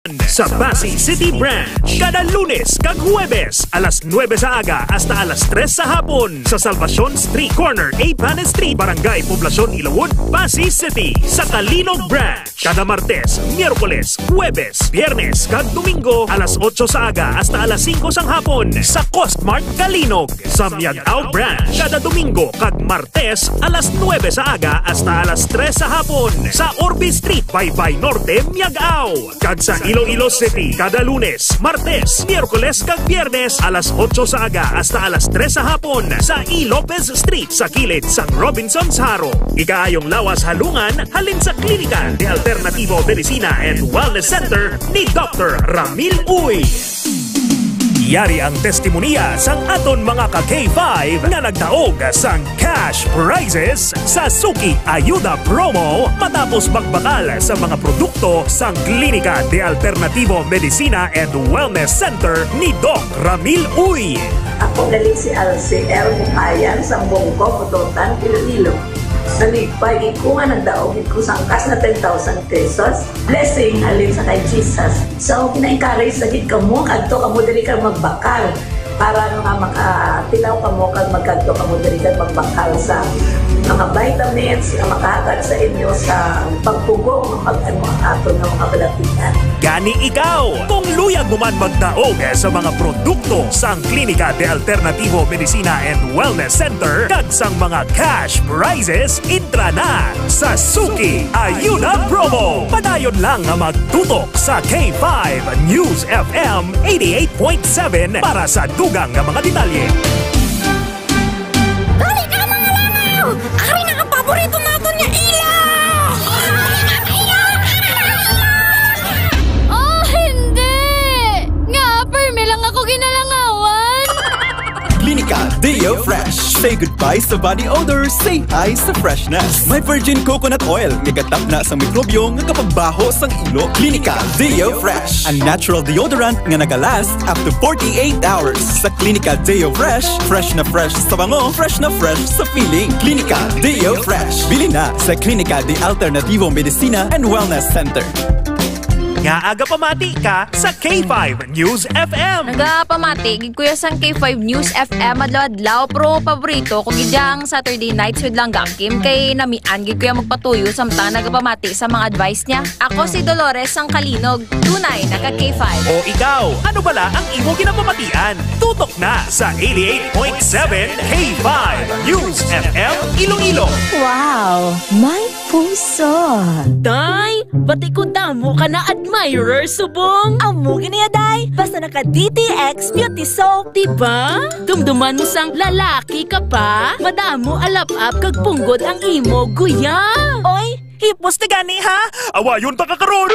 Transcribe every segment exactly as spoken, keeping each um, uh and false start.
sa Passi City Branch. Kada Lunes kag Huwebes, alas nuebe sa aga hasta alas tres sa hapon, sa Salvacion Street, corner Eighth Street, Barangay Poblacion, Ilawod, Passi City, sa Calinog Branch. Kada Martes, Miyerkules, Huwebes, Biyernes, kag Domingo, alas otso sa aga hasta alas singko sang hapon, sa Costmart Calinog. Sa Miag-ao Branch, kada Domingo kag Martes, alas nuebe sa aga hasta alas tres sa hapon, sa Orbe Street, Baybay Norte, Miag-ao. Kag sa Iloilo City, kada Lunes, Martes, Miyerkules, kag Biyernes, alas otso sa aga hasta alas tres sa hapon, sa E. Lopez Street, sa kilid sang Robinsons Jaro. Ikaayong lawas halungan halin sa Klinika de Alternativo Medicina and Wellness Center ni Doktor Ramil Uy. Yari ang testimonya sang aton mga ka K five nga nagdaog sang cash prizes sa Suki Ayuda Promo matapos magbakal sa mga produkto sang Klinika de Alternativo Medicina and Wellness Center ni Doc Ramil Uy. Ako gali si Alce L. Bukayan, sa Bongko, Pototan, Iloilo. Nalipay gid ko nga nagdaog gid ko sang kas na ten thousand pesos. Blessing halin sa kay Jesus. So, gina-encourage sa gid kamo, kadto kamo diri kag magbakal. Para nga makatilaw kamo kag magkadto kamo diri kag magbakal sa mga vitamins nga makahatag sa inyo sa pagpugong pag ano ang aton nga mga balatian. Gani ikaw, kung luyag mo man magdaog sa mga produkto sang Klinika de Alternativo Medicina and Wellness Center kag sang mga cash prizes, intra na sa Suki Ayuda Promo. Padayon lang nga magtutok sa K five News F M eighty-eight point seven para sa dugang nga mga detalye. Dali na, mga langaw! Ari na ang paborito naton nga ilaw! Oh, hindi! Nga, permi lang ako ginalangawan! Klinika Deo Fresh. Say goodbye sa body odor. Say hi sa freshness. May virgin coconut oil. Kay gatapna sa mikrobyo nga kapagbaho sang ilo. Klinika Deo Fresh. Ang natural deodorant nga nagalast up to forty-eight hours. Sa Klinika Deo Fresh, fresh na fresh sa bango, fresh na fresh sa feeling. Klinika Deo Fresh. Bili na sa Klinika de Alternativo Medicina and Wellness Center. Nga aga pamati ka sa K five News F M. Nagapamati gid kuya sang K five News F M adlaw-adlaw, pero paborito ko gid ang Saturday nights with Langga Kim kay namian gid kuya magpatuyo samtang nagapamati sa mga advice niya. Ako si Dolores sang Calinog, tunay na ka K five. O ikaw, ano bala ang imo ginapamatian? Tutok na sa eighty-eight point seven K five News F M Iloilo. Wow, may puso. Day, bati ko damo ka na admirer subong. Amo gini, day. Basta naka D T X Beauty Soap, di ba? Dumduman mo sang lalaki ka pa. Madamo alap-ap kag punggod ang imo guya. Oy, hipos na gani, ha? Awayon pa ka karon.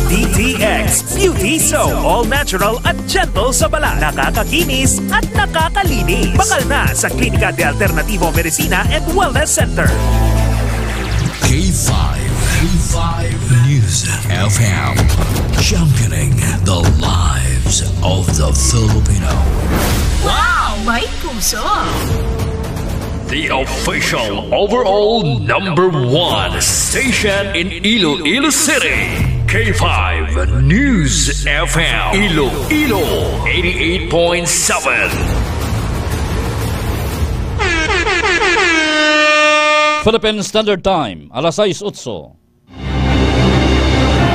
D T X Beauty Soap. All natural at gentle sa balat. Nakakakinis at nakakalinis. Bakal na sa Klinika de Alternativo Medicina and Wellness Center. K five, K five News F M, championing the lives of the Filipino. Wow! May puso! The official overall number one station in Iloilo City. K five News F M Iloilo eighty-eight point seven. Philippine Standard Time, alas sais otso.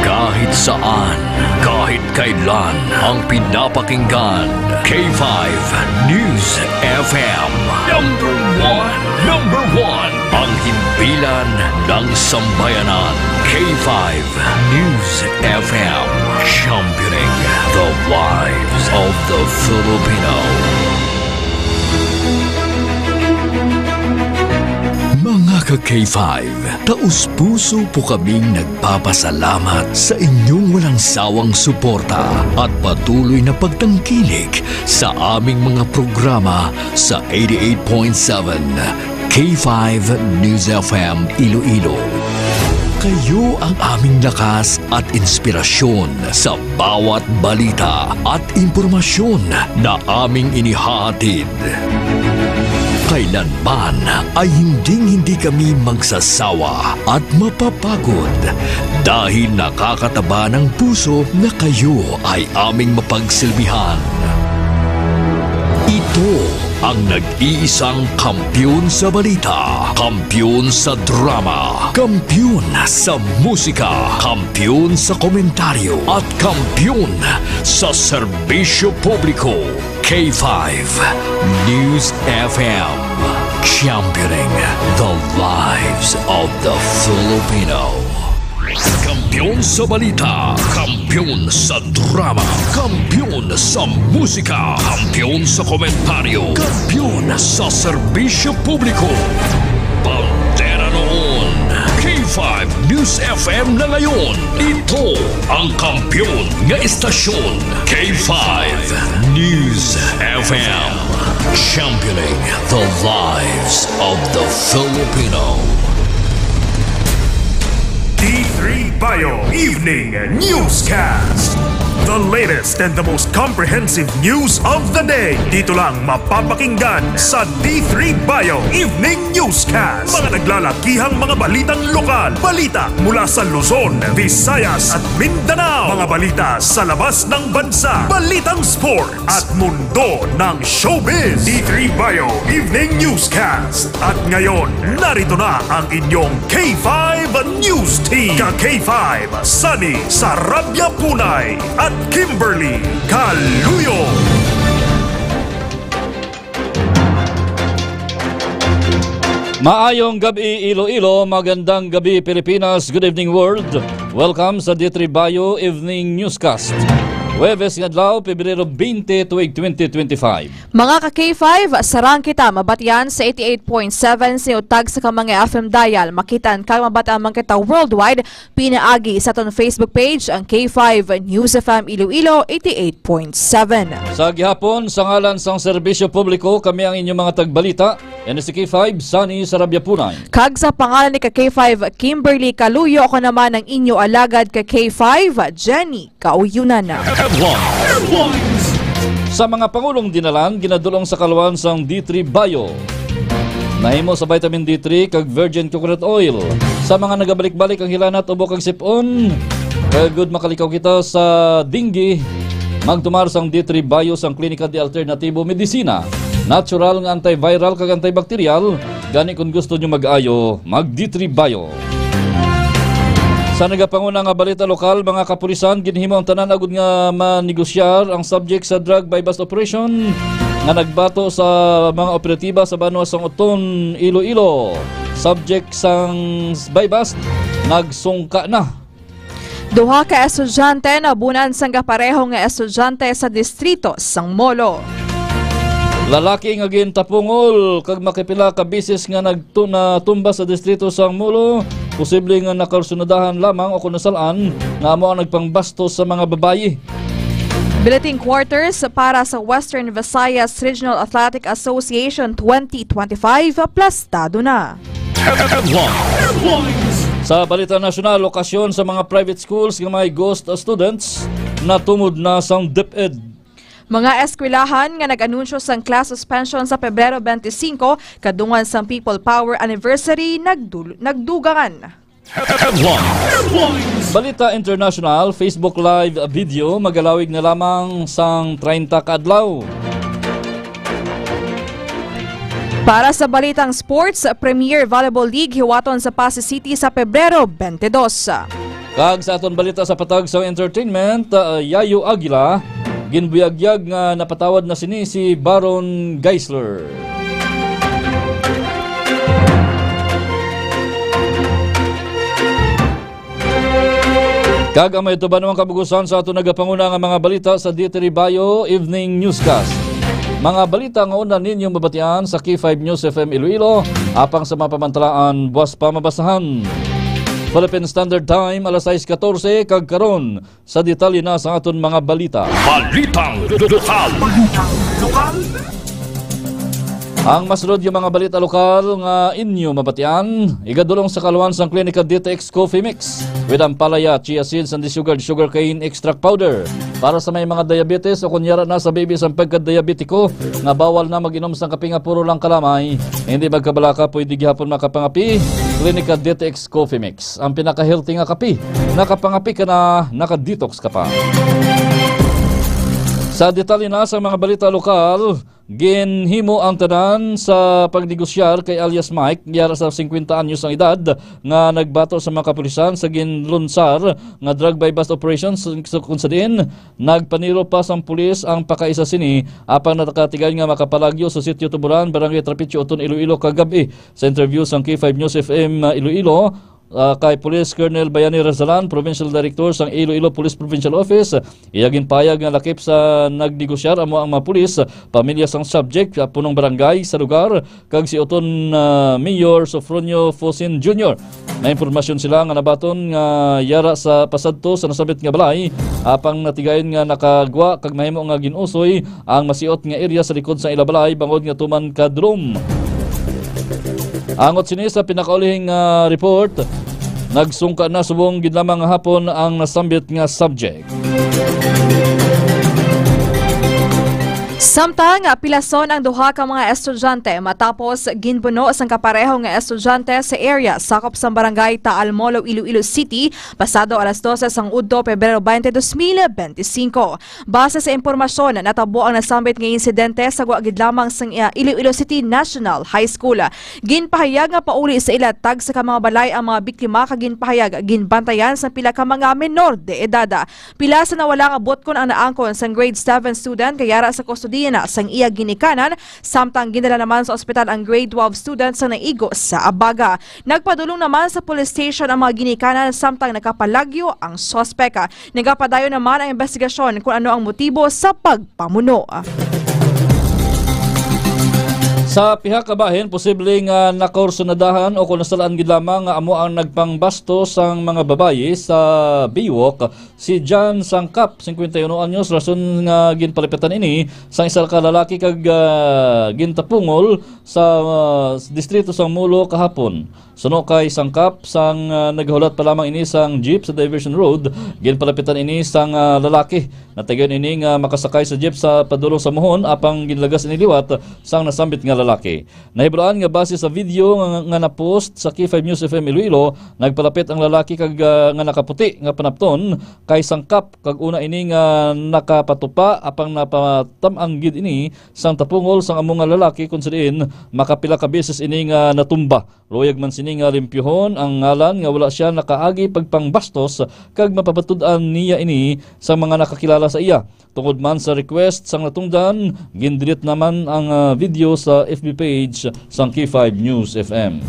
Kahit saan, kahit kailan, ang pinapakinggan, K five News F M. Number one, number one, ang himpilan ng sambayanan, K five News F M, championing the lives of the Filipino. Mga ka-K five, taos-puso po kaming nagpapasalamat sa inyong walang sawang suporta at patuloy na pagtangkilik sa aming mga programa sa eighty-eight point seven K five News F M Iloilo. Kayo ang aming lakas at inspirasyon sa bawat balita at impormasyon na aming inihahatid. Kailanman ay hinding-hindi kami magsasawa at mapapagod dahil nakakataba ng puso na kayo ay aming mapagsilbihan. Ito ang nag-iisang kampiyon sa balita, kampiyon sa drama, kampiyon sa musika, kampiyon sa komentaryo, at kampiyon sa serbisyo publiko. K five News F M, championing the lives of the Filipino. Kampiyon sa balita, kampiyon sa drama, kampiyon sa musika, kampiyon sa komentaryo, kampiyon sa serbisyo publiko. Bandera noon, K five News F M na ngayon. Ito ang kampiyon nga istasyon, K five News F M. Championing the lives of the Filipino. D three Bio Evening Newscast. The latest and the most comprehensive news of the day. Dito lang mapapakinggan sa D three Bio Evening Newscast. Mga naglalakihang mga balitang lokal, balita mula sa Luzon, Visayas at Mindanao. Mga balita sa labas ng bansa, balitang sport at mundo ng showbiz. D three Bio Evening Newscast. At ngayon, narito na ang inyong K five News Team. Ka K five, Sunny Sarabia Punay at Kimberly Caluyo. Maayong gabi, Iloilo. Magandang gabi, Pilipinas. Good evening, world. Welcome sa D three Bio Evening Newscast. Huwebes nga adlaw, Pebrero twenty, tuig twenty twenty-five. Mga ka K five, sarang kita mabatian sa eighty-eight point seven sa inyong tagsa ka mga F M dial. Makitaan kag mabatian man kita worldwide pinaagi sa aton Facebook page, ang K five News F M Iloilo eighty-eight point seven. Sa gihapon, sa ngalan sang serbisyo publiko, kami ang inyong mga tagbalita, N S K five, Sunny Sarabia Punay. Kag sa pangalan ni ka K five Kimberly Caluyo, ako naman ang inyo alagad ka K five, Jenny Kauyunan. Headlines. Sa mga pangulong dinalan, ginadulong sa kaluan sang D three Bio. Nahimo sa vitamin D three kag virgin coconut oil. Sa mga nagabalik-balik ang hilanat, ubo kag sip-on, kag gud makalikaw kita sa dengue, magtumar sang D three Bio sang Klinika de Alternatibo Medicina. Natural nga antiviral kag antibacterial, gani kon gusto nyo mag-ayo, mag D three Bio. Sa nagapanguna nga balita lokal, mga kapulisan, ginhimo ang tanan agud nga manegosyar ang subject sa drug buy-bust operation nga nagbato sa mga operatiba sa banwa sang Oton, Iloilo. Subject sang buy-bust, nagsungka na. Duha ka estudyante nabunan sang kapareho nga estudyante sa distrito sang Molo. Lalaki nga gintapungol kag makapila ka beses nga nagtu-, natumba sa distrito sang Molo, posible nga nakarsunadahan lamang o kon nasal-an nga amo ang nagpangbastos sa mga babayi. Billeting quarters para sa Western Visayas Regional Athletic Association twenty twenty-five plastado na. Headlines. Sa balita nasyonal, lokasyon sa mga private schools nga may ghost students natumod na sang DepEd. Mga eskwelahan nga nag-anunsyo sang class suspension sa Pebrero twenty-five, kadungan sang People Power Anniversary, nagdul-, nagdugang. Headlines. Balita international, Facebook Live video, magalawig na lamang sang treinta ka adlaw. Para sa balitang sports, Premier Volleyball League hiwaton sa Passi City sa Pebrero twenty-two. Kag sa aton balita sa patag sang entertainment, uh, Yayo Aguila, ginbuyagyag nga napatawad na sini si Baron Geisler. Kag ang may tubanwang kabugusan sa aton nagapanguna nga mga balita sa D three Bio Evening Newscast. Mga balita nga una ninyo mabatian sa K five News F M Iloilo, apang sa mga pamantalaan, buwas pa mabasahan. Philippine Standard Time, alas sais katorse, kag karon, sa detalye na sa aton mga balita. Balitang lokal. Ang masulod nga mga balita lokal nga inyo mabatian, igadulong sa kaluan sang Klinika D T X Coffee Mix with ampalaya, chia seeds, and the sugared sugarcane extract powder. Para sa may mga diabetes o kunyara na sa baby sang pagka-diabetiko nga bawal na mag-inom sang kape nga puro lang kalamay, hindi magkabalaka, pwede gihapon makapangapi Klinika D T X Coffee Mix, ang pinaka-healthy nga kape. Nakapangapi ka na, naka-detox ka pa. Sa detalye na sa mga balita lokal, ginhimo ang tanan sa pagnegosyar kay alias Mike, yara sa singkwenta anyos ang edad, nga nagbato sa mga kapulisan sa ginlunsar nga drug buy-bust operation, sa, sa kung sa diin nagpaniro pa sang pulis ang pakaisa sini, apang nakatigayon nga makapalagyo sa Sitio Tuburan, Barangay Trapiche, Oton, Iloilo, kagab-i. Sa interview sang K five News F M, uh, Iloilo, uh, kay Police Colonel Bayani Razalan, Provincial Director sang Iloilo Police Provincial Office, iya ginpahayag nga lakip sa nagnegosyar amo ang mga pulis, pamilya sang subject, uh, punong barangay sa lugar, kag si Oton, uh, Mayor Sofronio Fosin Junior. May impormasyon sila nga nabaton nga yara sa pasadto sa nasambit nga balay, apang natigayon nga nakagwa kag mahimo nga gin-usoy ang masiot nga area sa likod sa ila balay bangod nga tuman ka drum. Angot sini sa pinakaulihing, ah, report, nagsungka na subong gid lamang nga hapon ang nasambit nga subject. Samtang pilason ang duha ka mga estudyante matapos ginbuno sang kapareho nga estudyante sa area sakop sang barangay Taalmolo, Iloilo City, pasado alas dose sang udto, Pebrero twenty, dos mil benti singko. Base sa impormasyon, natabo ang nasambit nga insidente sa gwa gid lamang sang, ah, Iloilo City National High School. Ginpahayag nga pauli sa ila tagsa ka mga balay ang mga biktima kag ginpahayag ginbantayan sang pila ka mga menor de edad. Pila sa nawala nga butkon ang naangkon sang grade seven student kay yara sa kustodiya na sang iya ginikanan, samtang gindala naman sa ospital ang grade twelve student sa naigo sa abaga. Nagpadulong naman sa police station ang mga ginikanan samtang nakapalagyo ang suspek. Nagapadayon naman ang investigasyon kung ano ang motibo sa pagpamuno. Sa pihak ka bahin, posible nga nakursunadahan o kung nasalaan gid lamang nga amo ang nagpangbasto sang mga babayi sa Biwok, si John Sangkap, singkwenta y uno anyos, rason nga ginpalapitan ini sang isa ka lalaki kag, ah, gintapungol sa, ah, distrito sang Molo kahapon. Suno kay Sangkap, sang, ah, nagahulat pa lamang ini sang jeep sa diversion road, ginpalapitan ini sang, ah, lalaki. Natigayon ini nga makasakay sa jeep sa padulong sa Mohon, apang ginlagas ini liwat sang nasambit nga lalaki. Nahibaluan nga base sa video nga, nga na-post sa K five News F M Iloilo, nagpalapit ang lalaki kag, ah, nga nakaputi nga panapton kay Sangkap, kag una ini nga nakapatupa, apang napatam-ang gid ini sang tapungol sang amo nga lalaki, kung sa diin makapila ka beses ini nga natumba. Luyag man sini nga limpyuhon ang ngalan nga wala sia nakaagi pagpangbastos, kag mapapatud-an niya ini sa mga nakakilala sa iya. Tungod man sa request sang natungdan, gindelete naman ang, ah, video sa F B page sang K five News F M.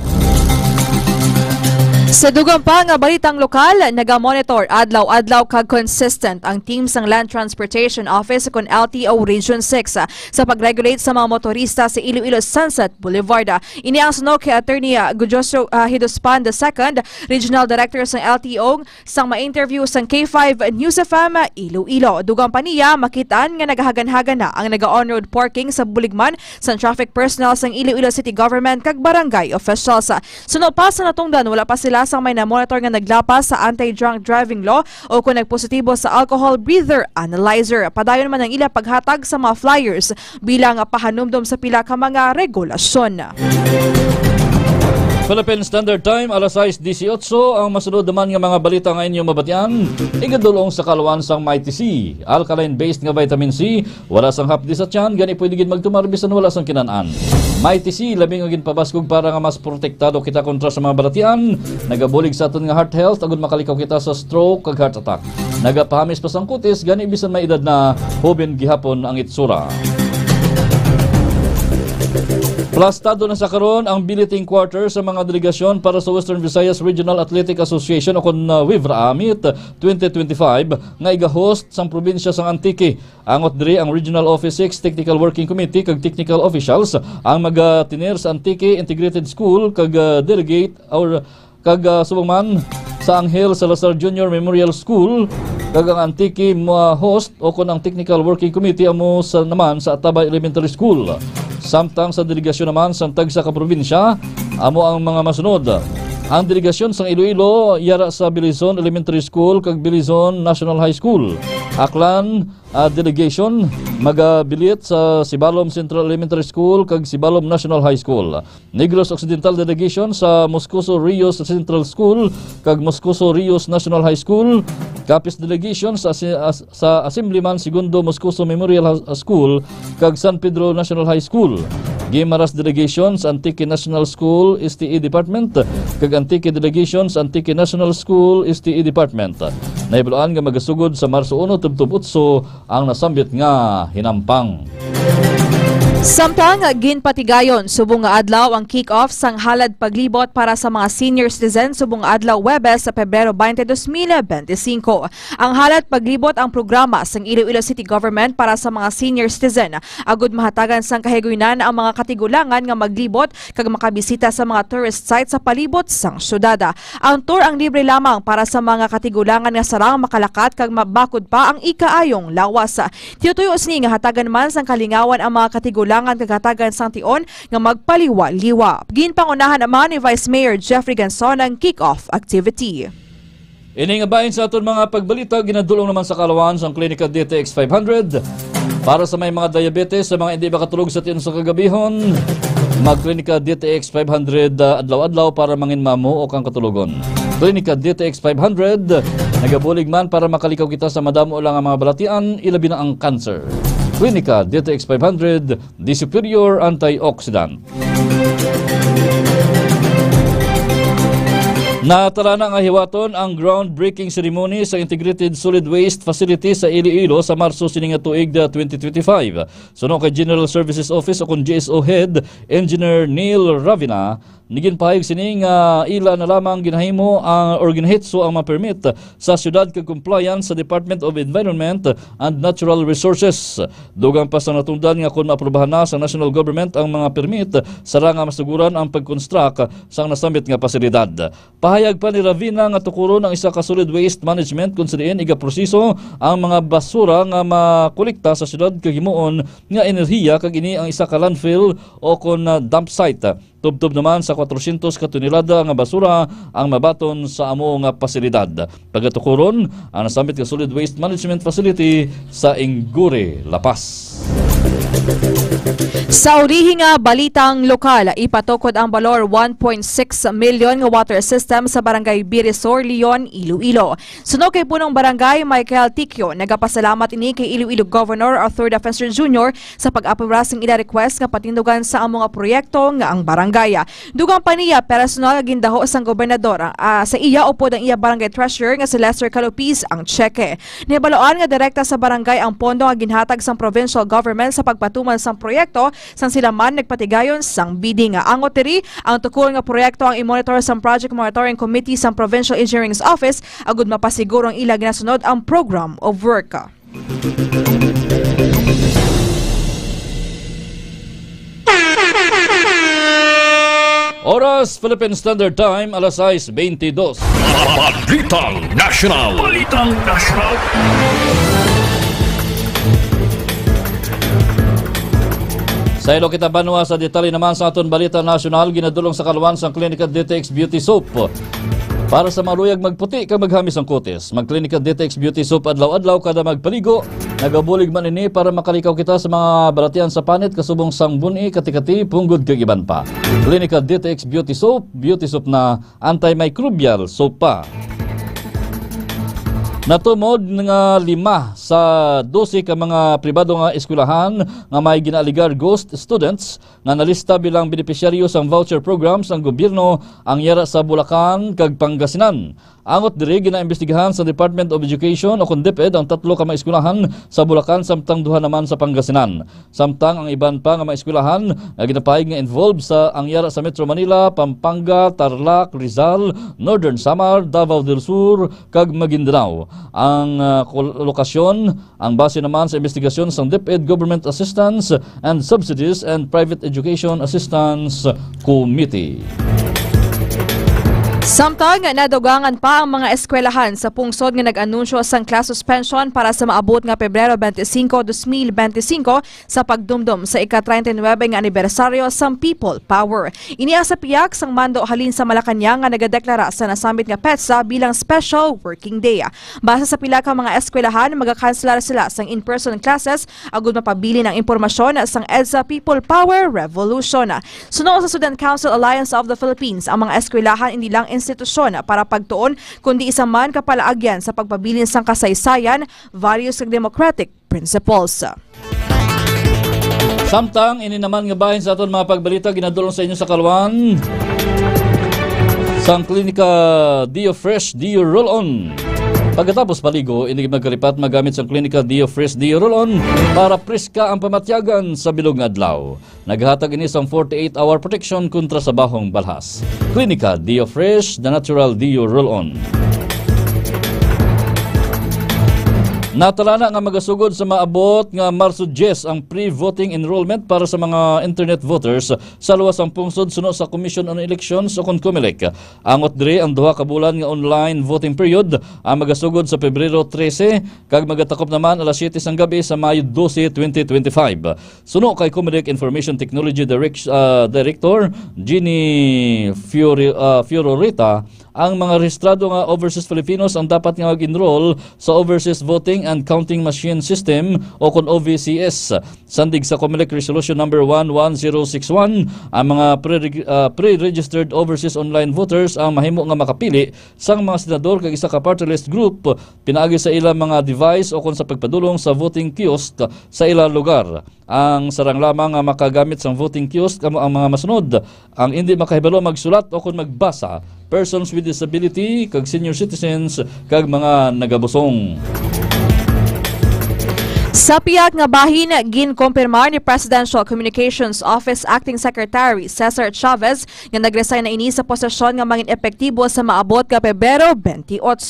Sa dugang pa nga balitang lokal, nagamonitor adlaw-adlaw kag consistent ang team sang Land Transportation Office kon L T O Region six, ah, sa pag-regulate sa mga motorista sa Iloilo Sunset Boulevard. Ini ang suno kay Attorney, ah, Gudioso, ah, Hidospan the second, Regional Director sang L T O, sang ma-interview sang K five News F M Iloilo. Dugang pa niya, makit-an nga nagahagan-hagan na ang naga-on-road parking sa bulig man sang traffic personnel sang Iloilo City Government kag barangay officials. Suno pa sa natungdan, wala pa sila sang may na-monitor nga naglapas sa anti-drunk driving law o kung nagpositibo sa alcohol breather analyzer. Padayon man ang ila paghatag sa mga flyers bilang pahanumdom sa pila ka mga regulasyon. Philippine Standard Time, alas sais disiotso. Ang masunod naman nga mga balita nga inyo mabatian, igadulong sa kaluan sang Mighty C, alkaline-based nga vitamin C, wala sang hapdi sa tiyan, gani pwede gid magtumar bisan wala sang kinan-an. Mighty C, labi nga ginpabaskog para nga mas protektado kita kontra sa mga balatian, nagabulig sa aton nga heart health agud makalikaw kita sa stroke kag heart attack. Nagapahamis pa sang kutis, gani bisan may edad na, hoben gihapon ang itsura. Plastado na sa karon ang billeting quarter sa mga delegasyon para sa Western Visayas Regional Athletic Association o kon, uh, WIVRA Meet twenty twenty-five nga iga-host sang probinsya sang Antique. Angot diri ang Regional Office six, Technical Working Committee kag technical officials ang magatener sa Antique Integrated School kag, uh, delegate or kag, ah, subong man sa Angel Salazar Junior Memorial School, kag ang Antique mo-host o kon ang Technical Working Committee amo sa, naman sa Atabay Elementary School. Samtang sa delegasyon naman sang tagsa ka probinsya, amo ang mga masunod. Ang delegasyon sang Iloilo yara sa Bilizon Elementary School kag Bilizon National High School. Aklan, ah, delegation magabilit sa Sibalom Central Elementary School kag Sibalom National High School. Negros Occidental delegation sa Moscoso Rios Central School kag Moscoso Rios National High School. Capiz delegation sa, sa Assemblyman Segundo Moscoso Memorial High School kag San Pedro National High School. Guimaras delegation sa Antique National School S T E Department kag Antique delegation sa Antique National School S T E Department. Nahibaluan nga magasugod sa Marso uno tubtob otso ang nasambit nga hinampang. Samtang ginpatigayon subong nga adlaw ang kick-off sang halad paglibot para sa mga senior citizen subong nga adlaw Huwebes sa Pebrero twenty, dos mil bente singko. Ang halad paglibot ang programa sang Iloilo City Government para sa mga senior citizen agud mahatagan sang kahiguynan ang mga katigulangan nga maglibot kag makabisita sa mga tourist site sa palibot sang syudad. Ang tour ang libre lamang para sa mga katigulangan nga sarang makalakat kag mabakod pa ang ikaayong lawas. Tinutuyo sini nga hatagan man sang kalingawan ang mga katigulangan kag hatagan sang tion nga magpaliwa-liwa. Ginpangunahan naman ni Vice Mayor Jeffrey Ganson ang kick-off activity. Ini nga bahin sa aton mga pagbalita ginadulong naman sa kaalawan sang Klinika D T X five hundred. Para sa may mga diabetes, sa mga hindi makatulog sa tion sa kagabihon, mag-Klinika D T X five hundred, ah, adlaw-adlaw para manginmamuok ang katulogon. Klinika D T X five hundred, nagabulig man para makalikaw kita sa madamo lang nga mga balatian, ilabi na ang cancer. Klinika D T X five hundred, the superior antioxidant. Natarana nga hiwaton ang groundbreaking ceremony sa Integrated Solid Waste Facility sa Iloilo sa Marso sini nga tuig, twenty twenty-five. Suno kay General Services Office o kon G S O Head Engineer Neil Ravina, niginpahayag sini nga ila na lamang ginahimo ang, or ginahitso ang mga permit sa siyudad kag compliance sa Department of Environment and Natural Resources. Dugang pa sa natundan nga kon maaprubahan na sa national government ang mga permit, sara nga masuguran ang pag-construct sang nasambit nga pasilidad. Pahayag pa ni Ravina nga tukuron ang isa ka solid waste management kung sa diin igaproseso ang mga basura nga makolekta sa siyudad kag himuon nga enerhiya, kag ini ang isa ka landfill o kon, ah, dump site. Tubtob naman sa kwatrosyentos ka tonelada nga basura ang mabaton sa amo nga pasilidad. Pagatukuron ang nasambit nga solid waste management facility sa Ingguri, La Paz. Sa ulihi nga balitang lokal, ipatukod ang balor one point six million nga water system sa Barangay Birisor, Leon, Iloilo. Suno kay Punong Barangay Michael Tiquio, nagapasalamat ini kay Iloilo Governor Arthur Defensor Junior sa pag-apruba sang ila request nga patindugan sa amo nga proyekto nga ang barangay. Dugang pa niya, personal nga gindaho sang gobernador, ah, sa iya upod ang iya barangay treasurer nga si Lester Calupis ang tseke. Nahibaluan nga direkta sa barangay ang pondo nga ginhatag sang provincial government sa pagpatuman sang proyekto, sang sila man nagpatigayon sang bidding. Angot diri, ang tukol nga proyekto ang i-monitor sang Project Monitoring Committee sang Provincial Engineering's Office agud mapasiguro ang ila ginasunod ang program of work. Oras, Philippine Standard Time, alas sais bentidós. Balitang National. Balitang National. Sa ilo kita banwa, sa detalye naman sa aton balita nasyonal, ginadulong sa kaluan sang Klinika D T X Beauty Soap. Para sa mga luyag magputi kag maghamis ang kutis, mag-Klinika D T X Beauty Soap adlaw-adlaw kada magpaligo. Nagabulig man ini para makalikaw kita sa mga balatian sa panit kasubong sang buni, kati-kati, punggod kag iban pa. Klinika D T X Beauty Soap, beauty soap na, antimicrobial soap pa. Natumod nga lima sa dose ka mga pribado nga eskwelahan nga may ginaaligar ghost students nga nalista bilang benepisyaryo sang voucher program sang gobyerno ang yara sa Bulacan kag Pangasinan. Angot diri, ginaimbestigahan sa Department of Education o kon DepEd ang tatlo ka mga eskwelahan sa Bulacan samtang duha naman sa Pangasinan. Samtang ang iban pa nga mga eskwelahan nga ginapahayag nga involved sa ang yara sa Metro Manila, Pampanga, Tarlac, Rizal, Northern Samar, Davao del Sur, kag Maguindanao. Ang, ah, kol-, lokasyon ang base naman sa investigasyon sang DepEd Government Assistance and Subsidies and Private Education Assistance Committee. Samtang nadugangan pa ang mga eskwelahan sa pungsod nga nag-anunsyo sang class suspension para sa maabot nga Pebrero twenty-five, twenty twenty-five sa pagdumdom sa ika-treinta y nuebe nga anibersaryo sang People Power. Ini ang sa pihak sang mando halin sa Malacañang nga nagadeklara sa nasambit nga petsa bilang special working day. Base sa pila ka mga eskwelahan, magakanselar sila sang in-person classes agud mapabilin ang impormasyon sang EDSA People Power Revolution. Suno sa Student Council Alliance of the Philippines, ang mga eskwelahan indi lang institusyon para pagtuon, kundi isa man ka palaagyan sa pagpabilin sang kasaysayan, values, kag democratic principles. Samtang ini naman nga bahin sa aton mga pagbalita ginadulong sa inyo sa kaluan sang Klinika Dio Fresh Dio Roll-On. Pagkatapos paligo, ini magkalipat magamit sang Klinika Dio Fresh Dio Roll-On para preska ang pamatyagan sa bilog nga adlaw. Naghatag ini sang forty-eight hour protection kontra sa bahong balhas. Klinika Dio Fresh, the natural Dio Roll-On. Natalana nga magasugod sa maabot nga Marso diyes ang pre-voting enrollment para sa mga internet voters sa luwas sang pungsod suno sa Commission on Elections o kon COMELEC. Angot diri ang duha ka bulan nga online voting period ang magasugod sa Pebrero trese kag magatakop naman alas siyete sang gab-i sa Mayo dose, twenty twenty-five. Suno kay COMELEC Information Technology Direc-, ah, Director Jeannie Fiore-, ah, Fiororeta, ang mga rehistrado nga overseas Filipinos ang dapat nga mag-enroll sa Overseas Voting and Counting Machine System o kon O V C S. Sandig sa COMELEC Resolution Number one one zero six one, ang mga pre-reg-, ah, pre-registered overseas online voters ang mahimo nga makapili sang mga senador kag isa ka party list group pinaagi sa ilang mga device o kon sa pagpadulong sa voting kiosk sa ilang lugar. Ang sarang lamang nga makagamit sang voting kiosk amo ang mga masunod: ang indi makahibalo magsulat o kon magbasa, persons with disability, kag senior citizens, kag mga nagabusong. Sa pihak nga bahin, ginkumpirmar ni Presidential Communications Office Acting Secretary Cesar Chavez nga nag-resign na ini sa posisyon nga mangin epektibo sa maabot nga Pebrero twenty-eight.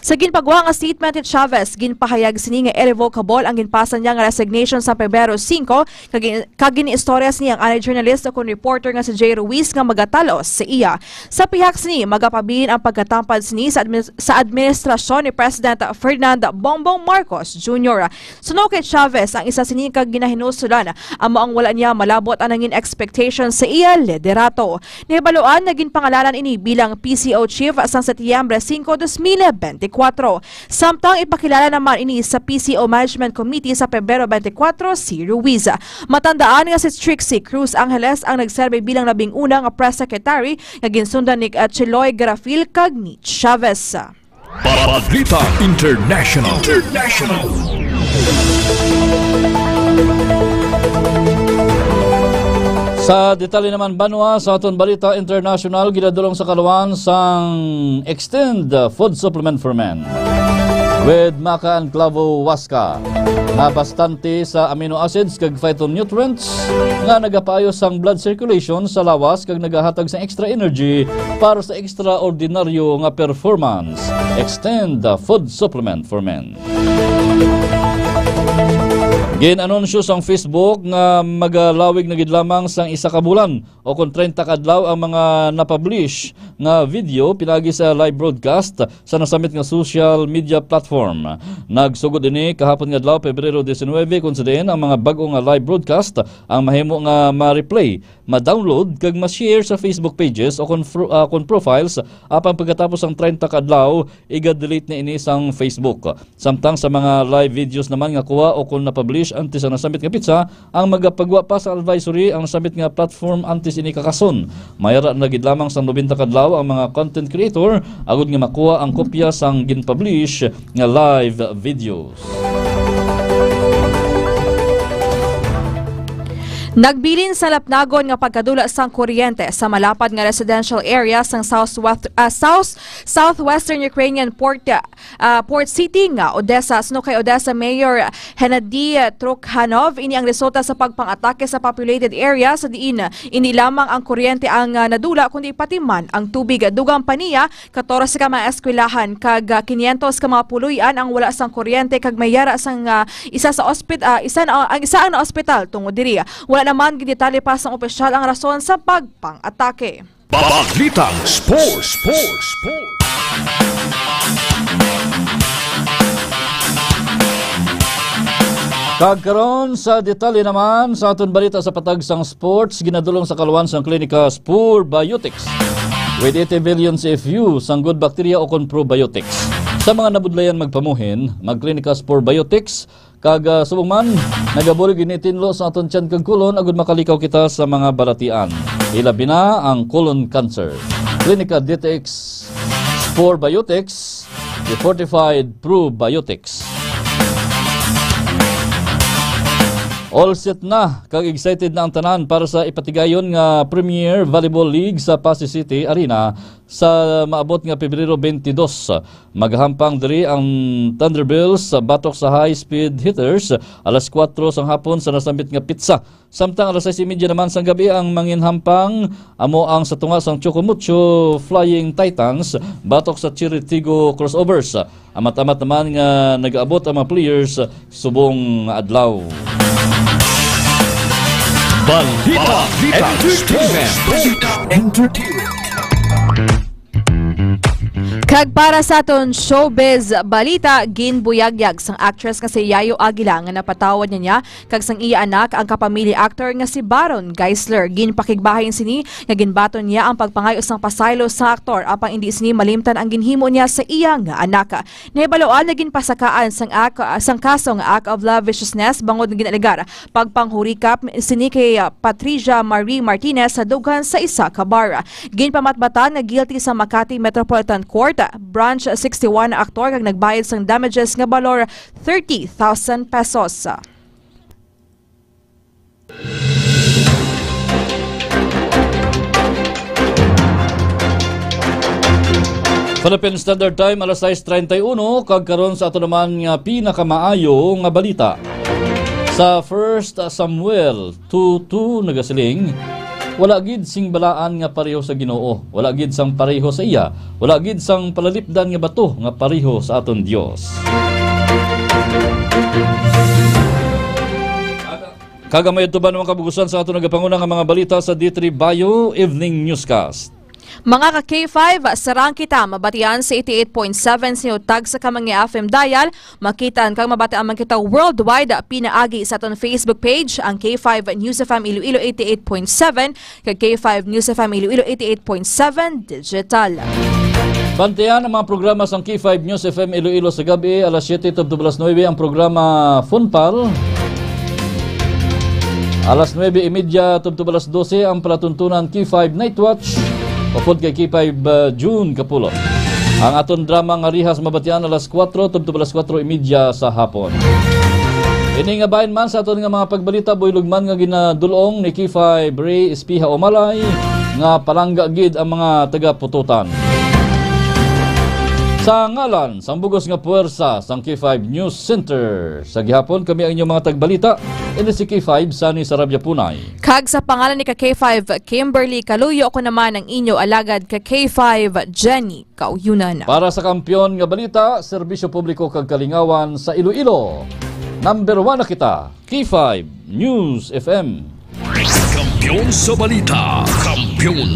Sa ginpagwa nga statement ni Chavez, ginpahayag sini nga irrevocable ang ginpasa niya nga resignation sa Pebrero singko, kag, kag gin-istorya sini ang anay journalist o kon reporter nga si Jay Ruiz nga magatal-os sa iya. Sa pihak sini, magapabilin ang pagkatampad sini sa admi-, sa administrasyon ni President Ferdinand Bongbong Marcos Junior. Suno kay Chavez, ang isa sini ka ginahinusulan amo ang wala niya malabot ang nangin expectation sa iya liderato. Nahibaluan nga ginpangalanan ini bilang P C O chief sang Setyembre singko, dos mil benti kwatro. Samtang ipakilala naman ini sa P C O Management Committee sa Pebrero twenty-four si Ruiz. Matandaan nga si Trixie Cruz Angeles ang nagserbi bilang labing una nga press secretary nga ginsundan ni, ah, Chiloy Garafil kag ni Chavez. Balita International. International. Sa detalye naman, banwa, sa aton balita international, ginadulong sa kaluan sang Extend Food Supplement for Men with Maca and Clavo Huasca, nga bastante sa amino acids kag phytonutrients nga nagapaayo sang blood circulation sa lawas kag nagahatag sang extra energy para sa extraordinaryo nga performance. Extend the food supplement for men. Gin-anunsyo sang Facebook nga magalawig na gid lamang sang isa ka bulan o kon treinta ka adlaw ang mga napublish nga video pinaagi sa live broadcast sa nasamit nga social media platform. Nagsugod ini kahapon nga adlaw, Pebrero diecinuebe, kung sa diin ang mga bag-o nga live broadcast ang mahimo nga ma-replay, ma-download, kag ma-share sa Facebook pages o kon fro-, ah, kon profiles, apan pagkatapos sang treinta ka adlaw, iga-delete na ini sang Facebook. Samtang sa mga live videos naman nga kuha o kon na-publish antes ang nasambit nga petsa, ang magapagwa pa sa advisory ang nasambit nga platform antes ini kakason. Mayara na gid lamang sang nobenta ka adlaw ang mga content creator agud nga makuha ang kopya sang gin-publish nga live videos. Nagbilin sa lapnagon nga pagkadula sang kuryente sa malapad nga residential area sang Southwest, ah, South, Southwestern Ukrainian port, ah, port city nga Odessa. Suno kay Odessa Mayor Hennady Trukhanov, ini ang resulta sa pagpang-atake sa populated area, sa diin indi lamang ang kuryente ang, ah, nadula, kundi pati man ang tubig. Dugang pa niya, katorse ka mga eskwelahan kag, ah, kinyentos ka mga puloy-an ang wala sang kuryente kag may yara sang, ah, isa sa ospit-, ah, isa na, ang isa ang naospital tungod diri. Wala naman gidetalye pa sang opisyal ang rason sa pagpang-atake. Balitang Sports, Sports, Sports. Kag karon sa detalye naman sa aton balita sa patag sang sports, ginadulong sa kaluan sang Klinika Spore Biotics with eighty billion C F U sang good bacteria o kon probiotics. Sa mga nabudlayan magpamuhin, mag-Klinika Spore Biotics, kag, ah, subong man, nagabulig ini tinlo sa aton tiyan kag kulon agud makalikaw kita sa mga balatian. Ilabi na ang colon cancer. Klinika D T X Spore Biotics, the fortified probiotics. All set na, kag excited na ang tanan para sa ipatigayon nga Premier Volleyball League sa Passi City Arena sa maabot nga Pebrero twenty-two. Maghampang diri ang Thunderbills batok sa High Speed Hitters alas kuwatro sang hapon sa nasambit nga pitsa. Samtang alas sais y media naman sang gabi ang manginhampang amo ang sa tunga sang Choco Mucho Flying Titans batok sa Chiritigo Crossovers. Amat-amat naman nga nag-abot ang mga players subong nga adlaw. Balita, Entertainment. Balita, Entertainment. Kag para sa aton showbiz balita, ginbuyagyag sang actress nga si Yayo Aguila nga napatawad niya kag sang iya anak ang kapamilya actor nga si Baron Geisler. Ginpakigbahin sini nga ginbaton niya ang pagpangayo sang pasaylo sa aktor, apang indi sini malimtan ang ginhimo niya sa iya nga anak. Nahibaluan nga ginpasakaan sang ak-, sang kaso nga act of lasciviousness bangod nga ginalegar pagpanghurikap sini kay, ah, Patricia Marie Martinez sa dughan sa isa ka bar. Ginpamatbatan nga guilty sa Makati Metropolitan Court Branch sixty-one ang aktor kag nagbayad sang damages nga balor thirty thousand pesos. Philippine Standard Time, alas sais treinta y uno, kag karon sa ato naman nga pinakamaayo nga balita. Sa First Samuel two two nagasiling, "Wala gid sing balaan nga pareho sa Ginoo, wala gid sang pareho sa iya, wala gid sang palalipdan nga bato nga pareho sa aton Dios." Kag ang may tuban mga kabugusan sa ato nagapanguna nga mga balita sa D three Bayo Evening Newscast. Mga ka K five, sarang kita mabatian sa eighty-eight point seven sa inyo tagsa ka mga F M dial. Makitaan kag mabatian man kita worldwide pinaagi sa aton Facebook page, ang K five News F M Iloilo eighty-eight point seven, kag K five News F M Iloilo eighty-eight point seven digital. Bantayan ang mga programa sang K five News F M Iloilo sa gabi, alas siyete tubtob alas nuebe ang programa Funpal. Alas nuebe y media tubtob alas dose ang palatuntunan K five Night Watch, upod kay K five, uh, June Kapulot. Ang aton drama nga Rihas mabatian alas kuwatro tubtob alas kuwatro y media sa hapon. Ini nga bahin man sa aton nga mga pagbalita, buylog man nga ginadul-ong ni K five Ray Espiha Umalay nga palangga gid ang mga taga-Pututan. Sa ngalan sang bugos nga puwersa sang K five News Center, sa gihapon kami ang inyong mga tagbalita, ini si K five Sunny Sarabia Punay. Kag sa pangalan ni ka K five Kimberly Kaluyo, ako naman ang inyo alagad ka K five Jenny Kauyunan. Para sa Kampiyon nga Balita, Serbisyo Publiko kag Kalingawan sa Iloilo, number one na kita, K five News F M. Kampiyon sa balita, kampiyon.